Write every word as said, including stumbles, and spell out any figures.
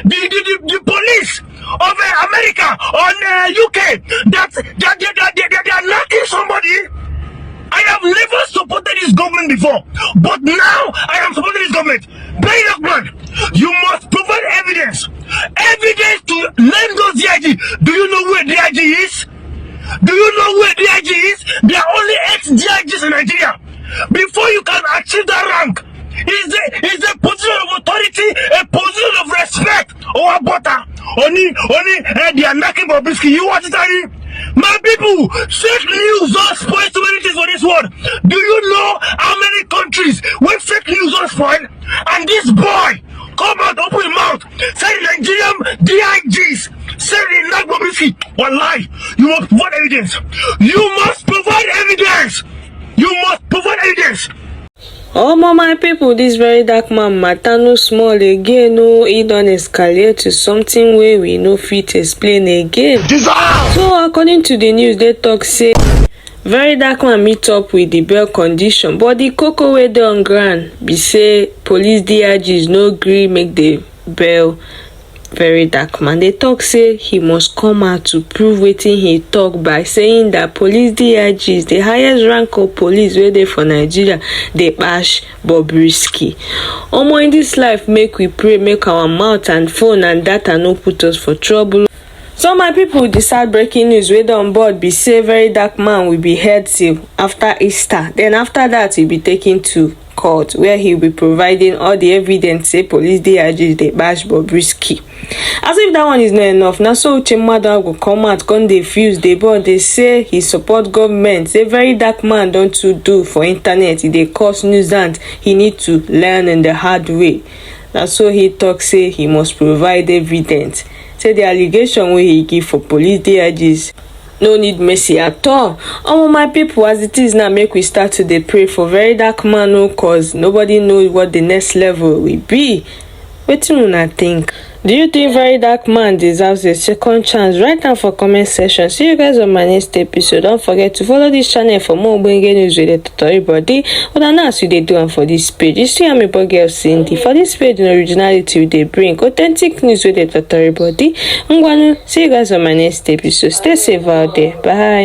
the, the, the, the police of uh, America on uh, U K that, that, that, that, that, that are knocking somebody. I have never supported this government before, but now I am supporting this government. Very dark man, you must provide evidence. Evidence to name those D I G. Do you know where D I G is? Do you know where D I G is? There are only eight D I Gs in Nigeria. Before you can achieve that rank, is a, is a position of authority, a position of respect. Or butter. Only, only, eh, they are knocking Bobrisky. You want it, Tani? My people, fake news don't spoil so many things for this world. Do you know how many countries where fake news don't spoil? And this boy come out, open his mouth, say the Nigerian D I Gs, say the knock Bobrisky. Wallahi, you must provide evidence. You must provide evidence. You must provide evidence. Omo, my people, this very dark man matter no small again o. E don escalate to something wey we no fit explain again. So according to the news, they talk say very dark man meet up with the bail condition, but the koko wey dey on ground be say police D I Gs no gree make the bail very dark man. They talk say he must come out to prove wetin he talk by saying that police D I Gs, the highest rank of police wey dey for Nigeria, dey bash Bobrisky. Omo, in this life, make we pray, make our mouth and phone and data no put us for trouble. So my people, the sad breaking news wey don board be say very dark man will be held till after Easter. Then after that, he'll be taken to court where he'll be providing all the evidence say police D I Gs dey bash Bobrisky. As if that one is not enough, na so Uche Mmadụ go come out, come dey fuse, dey burn, dey say he support government, say very dark man don too do for internet, e dey cause nuisance, he need to learn in the hard way. Na so he talk say he must provide evidence. Say the allegation wey he give for police D I Gs no need mercy at all. Omo, my people, as it is now, make we start to dey pray for very dark man o, cause nobody know what the next level will be. Wetin una think? Do you think very dark man deserves a second chance? Write am for comment section. See you guys on my next episode. Don't forget to follow this channel for more ogbonge news wey dey totori body. But na as you dey do am for this page, you see am, a boy girl Cindy. For this page, na originality we dey bring, authentic news wey dey totori body. Ngwanu, see you guys on my next episode. Stay safe out there. Bye.